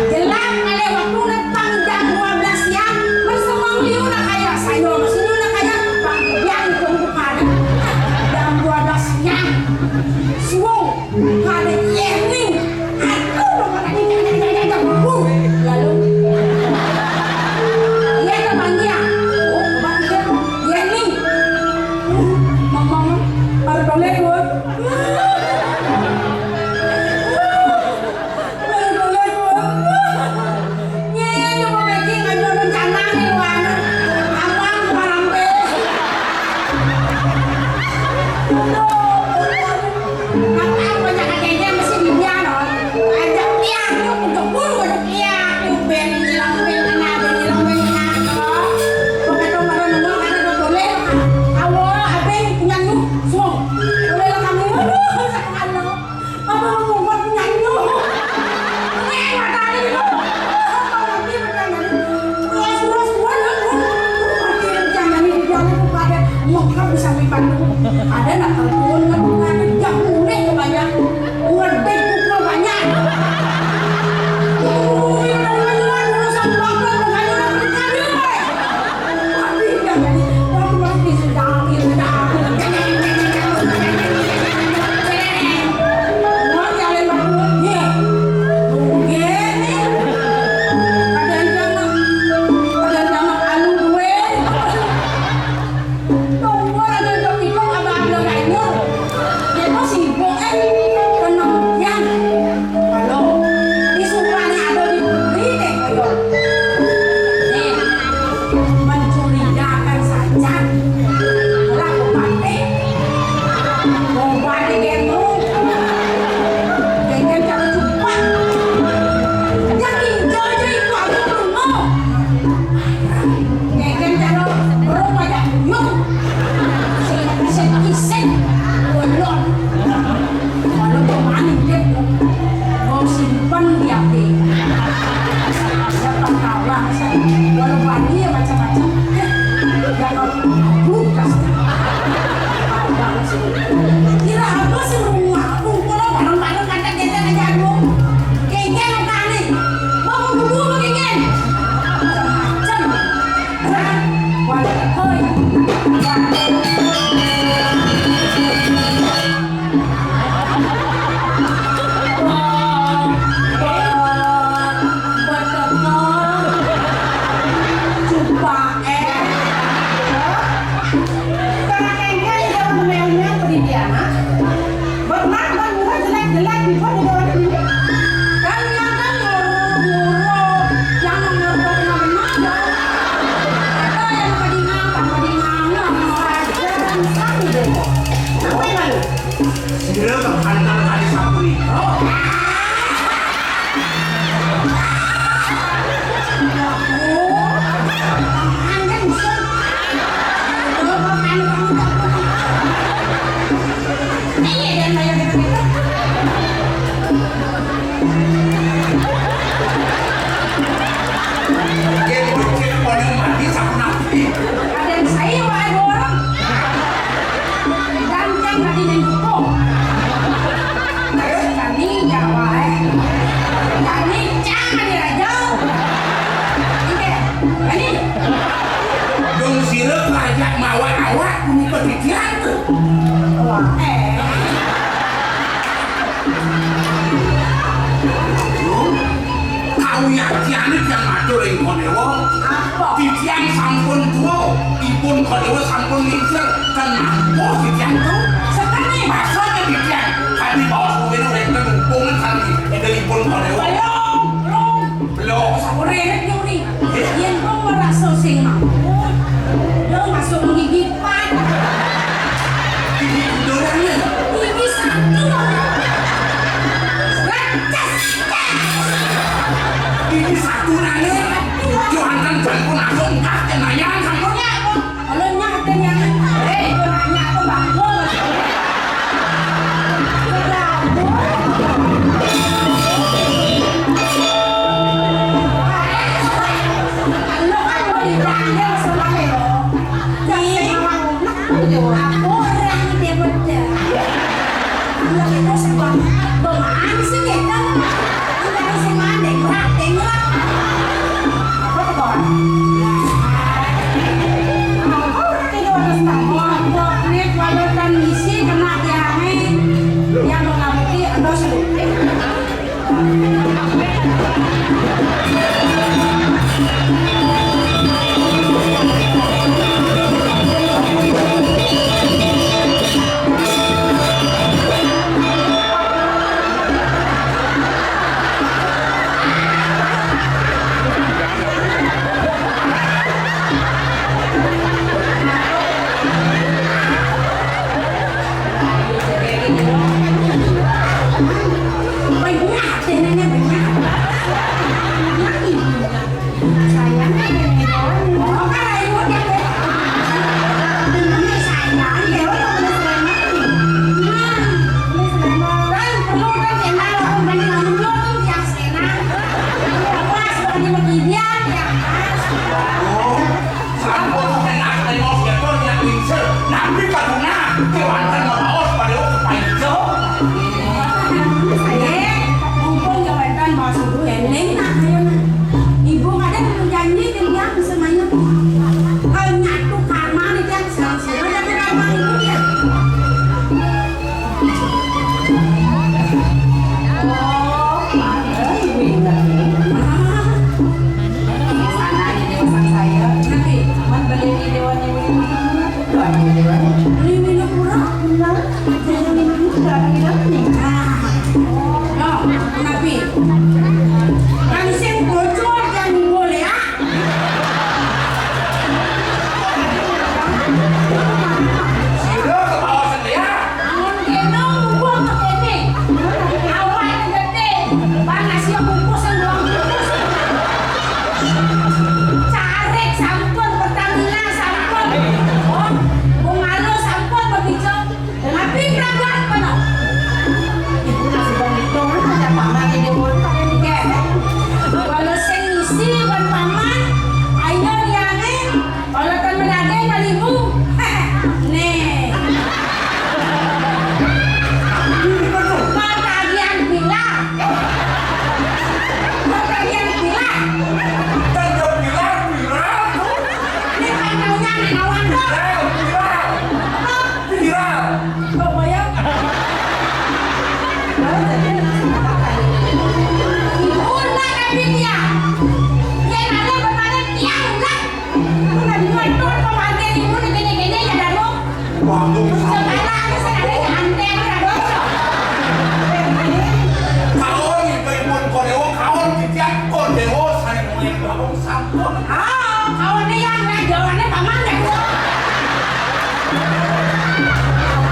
Jelas, ada waktu datang jam dua belas siang, bersemang liu nak kaya, saya masih liu nak kaya, bang, yang itu bukan. Jam dua belas siang, suung, ada yening. Aduh, nomor lagi, lalu, iya, terbang dia. Oh, coba dia, yening. Ngomong, baru boleh, Bu. Nyén coba Becky ngajual rencana nih, Wan. Abang parampe. Aduh, Wan. Abang banyak kayaknya mesti dia, loh. Ajak dia, yuk, untuk buru, ajak dia. Yuk, ben, ngilang, ben, kena, ben, ngilang, ben, kena, gitu. Pokoknya kalau nongol, ada tuh boleh, Kak. Awal, abang punya lu, semua. Boleh lah kami. Aduh, sakit hati. Apa mau buat nyanyi? Ini matanya gitu. Apa lagi matanya? Terus, terus, gua, gua, gua, gua, mati rencana nih di dalam tuh pada nyokap bisa dibantu. Ada nak telepon, kan, ada jam mulai kebanyakan. Ngetik pukul banyak. Tuh, yang ada majuan, urusan bangkrut, makanya udah berkali, weh. Tunggu aja jam itu abang-abang lainnya. Dia tuh sibuk, eh. Tenang, Yang. Kalau di sumpahnya ada di putri, teh, koyo. Nih, mencurigakan saja. Lah, obatnya. Obatnya gendong. Gendong cara cepat. Yang injak aja itu aku belum mau. Ngeken karo bro pajak buyung. Sing iseng-iseng. Ulun. Walau pemain dek. Mau simpen di hati. Siapa kalah saya. Walau bani ya macam-macam. Eh, jangan bukas. Kira apa sih rumah? Kumpul bareng-bareng kata kita aja, aduh. Kengkeng apa nih? Mau kumpul apa kengkeng? Macam-macam. Benar, Bang, murah jelek-jelek, bisa jadi orang ini. Kan yang kan nyuruh, nyuruh, yang mengerti yang mana, dong. Kata yang pedingan, tak pedingan, yang mau aja, kan bisa gitu. Apa yang lalu? Sira bakal kali satu itu. Aku, tangan kan bisa. Itu kan kamu tak pernah. Iya, dan bayar kita. Dia bucin paling mati sama nabi. Ada saya, Pak, dua orang. Ganteng lagi main dukung. Terus kami Jawa, eh. Kami jangan diraja. Oke, ini. Dong sira ngajak mawa awak punika titiang tu. Wah, eh. Kawiyaktiane tiang matur ing Konewa. Apa? Titiang sampun tuwa, ipun Konewa sampun ngincil. Kenapa titiang tu? Sekali. Maksudnya titiang kami bawa kuwin wenten hubungan kami dengan ipun Konewa. Belum, belum. Belum. Sampun reret nyuri. Yen kok merasa sing mampu, lo masuk menggigit pan. Ini kudorannya. Ini Iya, kita sebab bemang sih kita. Kita sing mandek, berat, dengar. Apa tuh, Bang? Apa udah tidur atas tangga? Kok nih, kalau tan misi kena tiangnya, yang mengamati, aduh, sedih. Banyak, tenangnya banyak. Sayang, ada yang doang. Oh, kan ayo, udah, deh. Ini sayang, ya, udah, udah, selamat. Nah, ini selamat. Kan perlu, kan, sendal, orang banding sama dulu, kan, yang senang. Pas, orang di Mekidian, ya, pas. Sampun enak tengok siapa yang lingsir. Nabi kaduna, kewanten mabaos pada paijo. Eh, mumpung kewanten maos ibu, ending nak, ayo nak. Ibu kadang janji jeung dia bisa main. Kalau nyatu karma nih dia, selalu ada karma ibu dia. Oh, ada ibu ingat nih. Sana aja deh pesan saya. Nanti, cuman beli di dewan ibu. Beli minum murah, benar. Jadi minum murah, ada bilang nih. Nah, oh, kenapa? Kan sing bocor yang boleh, ah. Sira kebawa sendian. Amun kena, mbuh kene. Awake gedhe. Panas ya bungkus yang doang bungkus. Carik sampun, Pertamina sampun. Oh, Bung Alo sampun begitu. Tapi pragat penuh. Ibu nasi bang itu kan ada paman ini pun pakai tiga. Kalau sing isi ban paman, ayo diangin. Kalau kan menagih kali ibu. Nih. Ketagihan bila. Ketagihan bila. Tanda bila, bila. Ini kan maunya anak awak tuh. Bila, bila. Apa? Viral. Coba ya. Ibu nak tapi tiang. Yang ada bermain tiang nak. Aku nak buat tuh pemangkin ibu nih gini-gini ya dah lu. Waduh. Sekarang aku sengaja antek ya dah. Kaon ibu-ibu kodeo, kaon titiang kodeo, saya mau yang baru sampun. Ah, kawan yang naik jalannya paman ya, gua.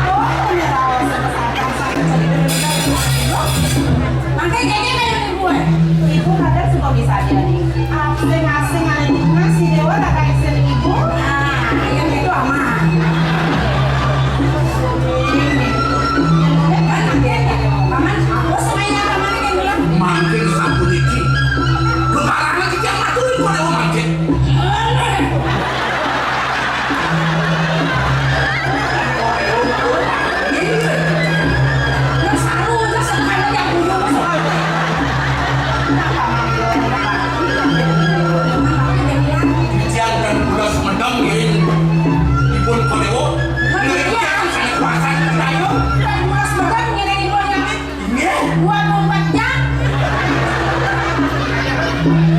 Oh, punya rawa sama-sama, sama jadi bener-bener. Makanya kayaknya kayak ibu, eh. Ibu kadang suka bisa aja nih. Asing-asing aja nih, Mas, si Dewa tak kayak sini ibu. Nah, yang itu aman. Yang udah kan nanti aja. Paman, aku semuanya paman yang bilang. Mangkin sapu niki. Kebarangan kita maturin pada mangkin. Jangan kula semedang ngiring ipun Kodewo. Ngiring tiang sané kuasa kita. Inggih. Dua puluh empat jam.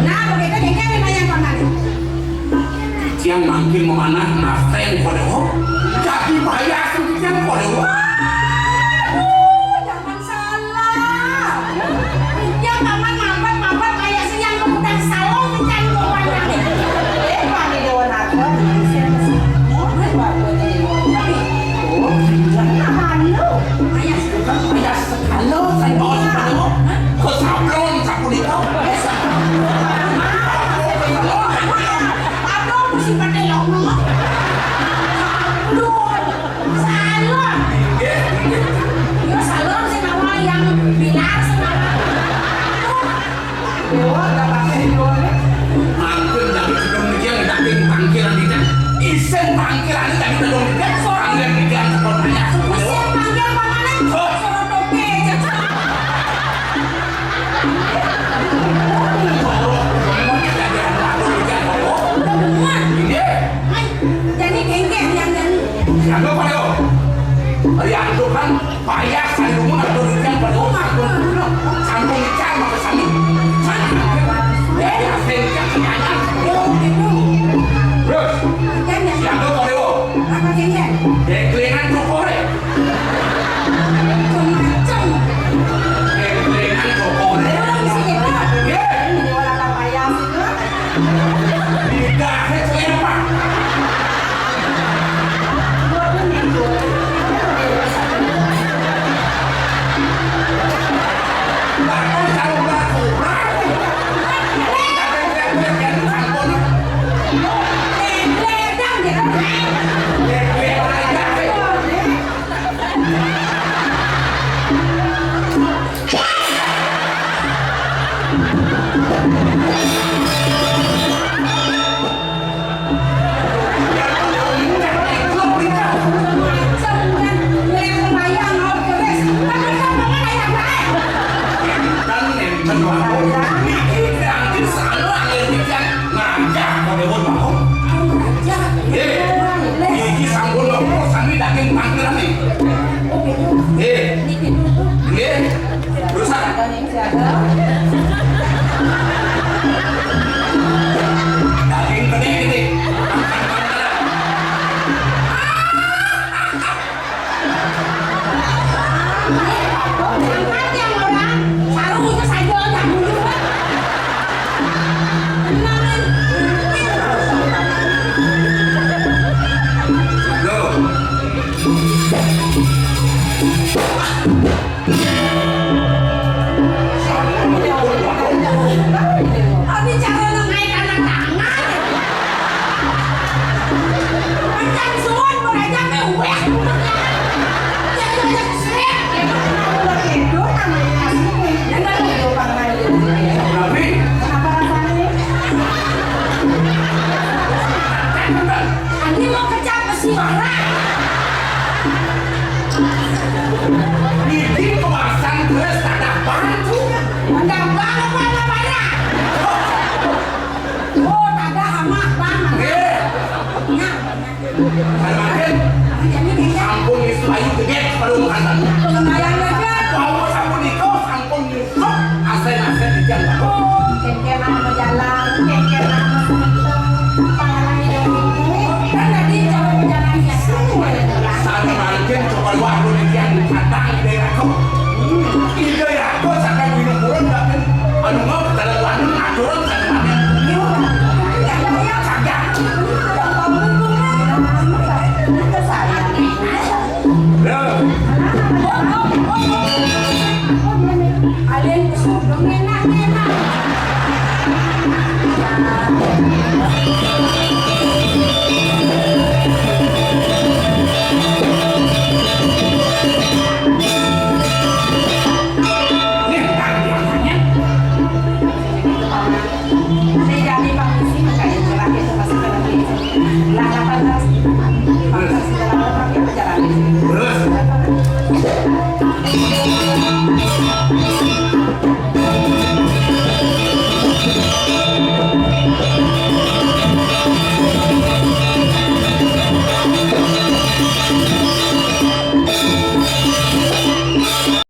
Nah, begitu, jadi ada yang paman. Titiang mangkin memanah nastén Kodewo. Jadi bahaya titiang Kodewo. Aduh, jangan salah. Titiang paman mampet-mampet kayak siang ngundang salon mencari korbannya. Eh, Pak Dewa Naga, ini saya mesti. Oh, Pak Dewa. Tapi, oh, jangan malu. Kayak Halo, saya bawa si Halo. Hah? Ke sablon, sapunika. Aduh, mesti pakai lama. Payah sami dumun atur hujan pada sampun, sampun ical maka sami. Sami. Ya, ya, sing ical kenyanya. Terus, siapa kau dewa? Apa kalian? Deklingan cokore. Macam-macam. Deklingan cokore. Orang sini lah. Ya. Ini orang apa ya sih? Lidah, eh, apa? Eh, iki sampun nopo sami daging panggilan nih. Eh, nggih. Rusak. Daging gede gede. Tapi cara nang naik anak tangan. Macam suan berajak mewah. Jadi banyak srek. Udah tidur sama yang asli. Dan ada di lubang lain. Tapi kenapa rasanya? Ini mau kecap besi marah. Niki kemasan terus tak dapat. Mendapat apa apa marah? Oh, tak ada amat, Bang. Nggih. Nah, Almarhum. Sampun wis payu gedhe padung kanten. Lumayan, Bang. Wau sapunika sampun nyusup asen-asen titiang. Oh, kengken anu jalan, kengken anu semeton. Panganan hidup ini. Kan tadi jalan berjalan ya. Sami mangkin coba luar pun titiang datang di daerahku. Ide aku sakit minum purun, tapi anu mau dalam anu aturan sakit mangkin. Iya, iya, iya. Kagak.